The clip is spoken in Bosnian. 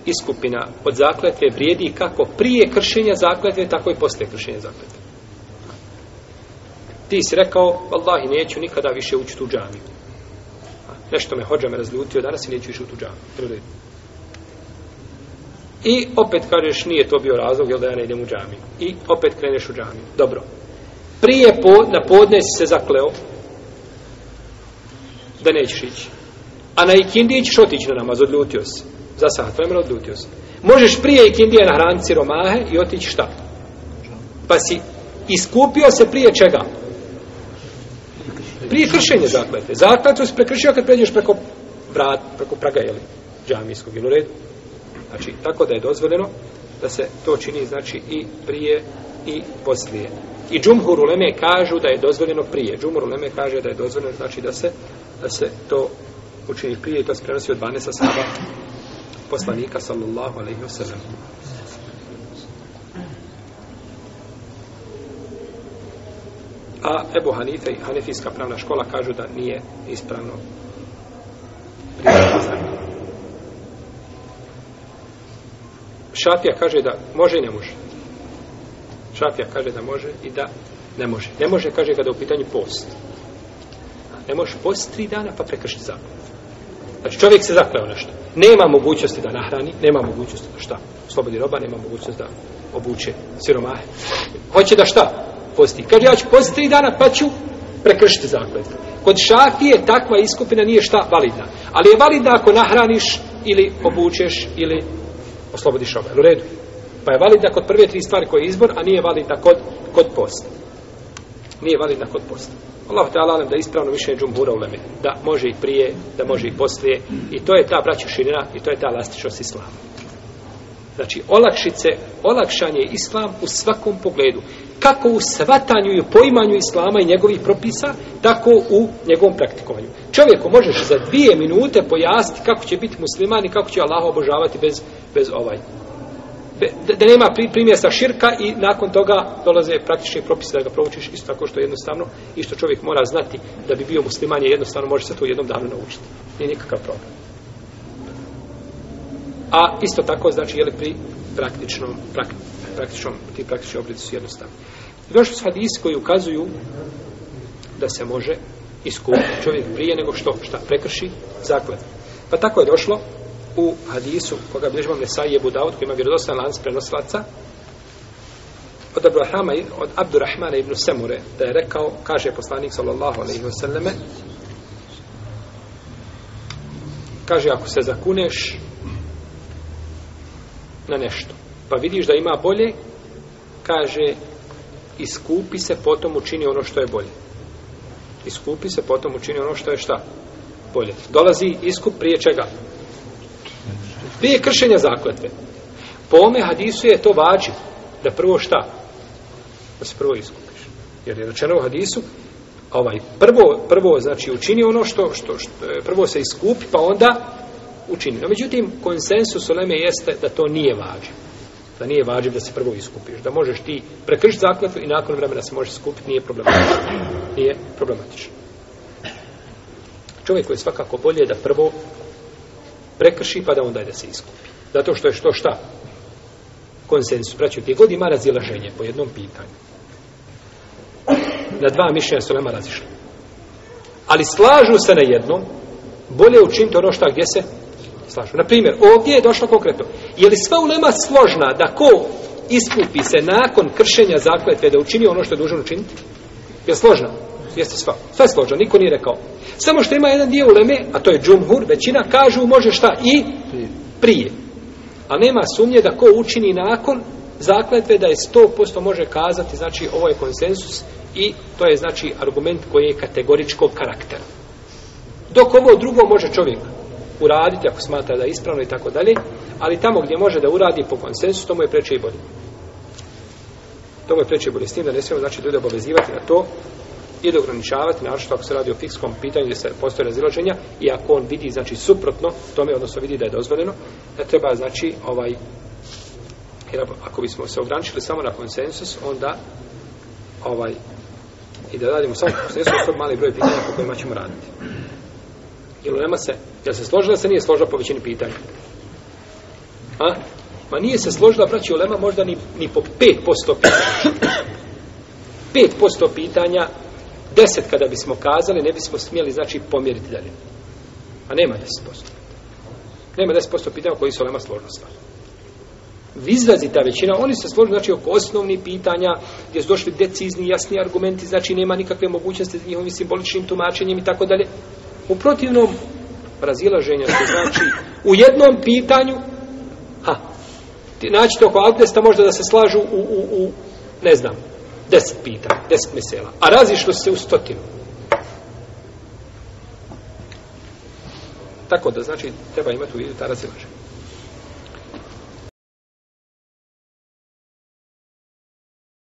iskupina od zakletve vrijedi kako prije kršenja zakletve, tako i poslije kršenja zakletve. Ti si rekao, vallahi, neću nikada više učiti u džamiju. Nešto me hodža me razljutio, danas i neću više u džamiju. I opet kažeš, nije to bio razlog, jel da ja ne idem u džamiju. I opet kreneš u džamiju. Dobro. Prije na podne si se zakleo da nećeš ići. A na ikindiji ćeš otići na namaz, odljutio si. Za sat vremena odljutio si. Možeš prije ikindije nahraniti siromahe i otići šta? Pa si iskupio se prije čega? Prije kršenja zakletve. Zakletvu si prekršio kad pređeš preko praga, jeli, džamijskog, ili u redu. Znači, tako da je dozvoljeno da se to čini, znači, i prije i poslije. I džumhur uleme kažu da je dozvoljeno prije. Džumhur uleme kaže da je dozvoljeno, znači da se to učini prije i to se prenosi od 12 ashaba poslanika sallallahu alejhi ve sellem. A Ebu Hanife i Hanefijska pravna škola kažu da nije ispravno prije. Šafija kaže da može i ne može. Šafija kaže da može i da ne može. Ne može, kaže, kada je u pitanju post. Ne može post 3 dana pa prekršiti zakon. Znači čovjek se zakleo nešto. Nema mogućnosti da nahrani, nema mogućnosti da šta? Slobodi roba, nema mogućnosti da obuče siromahe. Hoće da šta? Posti. Kaže, ja ću postiti 3 dana pa ću prekršiti zakletvu. Kod Šafije takva iskupina nije šta validna. Ali je validna ako nahraniš ili obučeš ili oslobodiš roba. U redu. Pa je validna kod prve 3 stvari koje je izbor, a nije validna kod posta. Nije validna kod posta. Allah te alalem da ispravno mišljenje džumhura uleme. Da može i prije, da može i poslije. I to je ta braćo širina i to je ta elastičnost islama. Znači, olakšan je islam u svakom pogledu. Kako u shvatanju i u poimanju islama i njegovih propisa, tako u njegovom praktikovanju. Čovjeku možeš za 2 minute pojasniti kako će biti musliman i kako će Allaha obožavati bez da nema primjesa širka i nakon toga dolaze praktični propisi da ga proučiš isto tako što je jednostavno i što čovjek mora znati da bi bio musliman je jednostavno može se to u jednom danu naučiti. Nije nikakav problem. A isto tako znači je li pri ti praktični oblici su jednostavni. Došli su hadisi koji ukazuju da se može iskupiti čovjek prije nego što prekrši zakletvu. Pa tako je došlo u hadisu koga bilježi imam Nesai i Ebu Daud koji ima vjerodostojan lanac prenosilaca od Abdurrahmana ibn Semure da je rekao, kaže poslanik sallallahu alejhi ve selleme, kaže ako se zakuneš na nešto pa vidiš da ima bolje, kaže iskupi se, potom učini ono što je bolje. Iskupi se, potom učini ono što je šta? Bolje. Dolazi iskup prije čega? Prije kršenja zakletve. Po ome hadisu je to vađiv. Da prvo šta? Da se prvo iskupiš. Jer je rečeno u hadisu prvo znači učini ono što prvo se iskupi pa onda učini. No međutim konsensus uleme jeste da to nije vađiv. Da nije vađiv da se prvo iskupiš. Da možeš ti prekršiti zakletvu i nakon vremena se možeš skupiti. Nije problematično. Nije problematično. Čovjeku je svakako bolje da prvo prekrši pa da onda da se iskupi. Zato što je šta? Konsensus. Braćo, gdje god ima razilaženje po jednom pitanju. Na 2 mišljenja su ulema razišli. Ali slažu se na jednom, bolje učiniti ono šta gdje se slažu. Naprimjer, ovdje je došlo konkretno. Je li sva ulema složna da ko iskupi se nakon kršenja zakletve da učini ono što je dužan učiniti? Je složna? Jeste sva. Sve je složno, niko nije rekao. Samo što ima jedan dio uleme, a to je džumhur, većina kažu može šta i prije. A nema sumnje da ko učini nakon zakletve da je 100% može kazati, znači ovo je konsensus i to je znači argument koji je kategoričkog karaktera. Dok ovo drugo može čovjek uraditi ako smatra da je ispravno i tako dalje, ali tamo gdje može da uradi po konsensusu, to mu je preče i bolje. To mu je preče i bolje. S tim da ne smijemo znači ljude obavezivati na to i da ograničavati, naročito ako se radi o fikskom pitanju gdje se postoje razilaženja i ako on vidi znači suprotno tome, odnosno vidi da je dozvoljeno, da treba znači jer ako bismo se ograničili samo na konsensus, onda i da radimo samo konsensus, to je mali broj pitanja po kojima ćemo raditi. Jel se složila, se nije složila po većini pitanja. Ma nije se složila, braći ulema, možda ni po 5% pitanja. 5% pitanja, 10 kada bismo kazali, ne bismo smjeli, znači, pomjeriti dalje. A nema 10%. Nema 10% pitanja koji su ulema složila stvar. Izrazi ta većina, oni se složili, znači, oko osnovnih pitanja, gdje su došli decizni, jasni argumenti, znači, nema nikakve mogućnosti za njihovim simboličnim tumačenjem i tako dalje. U protivnom, razilaženja se znači, u jednom pitanju, naćete oko abdesta možda da se slažu u ne znam, 10 pitanja, 10 mesela, a razišlo se u 100. Tako da, znači, treba imati u vidu ta razilaženja.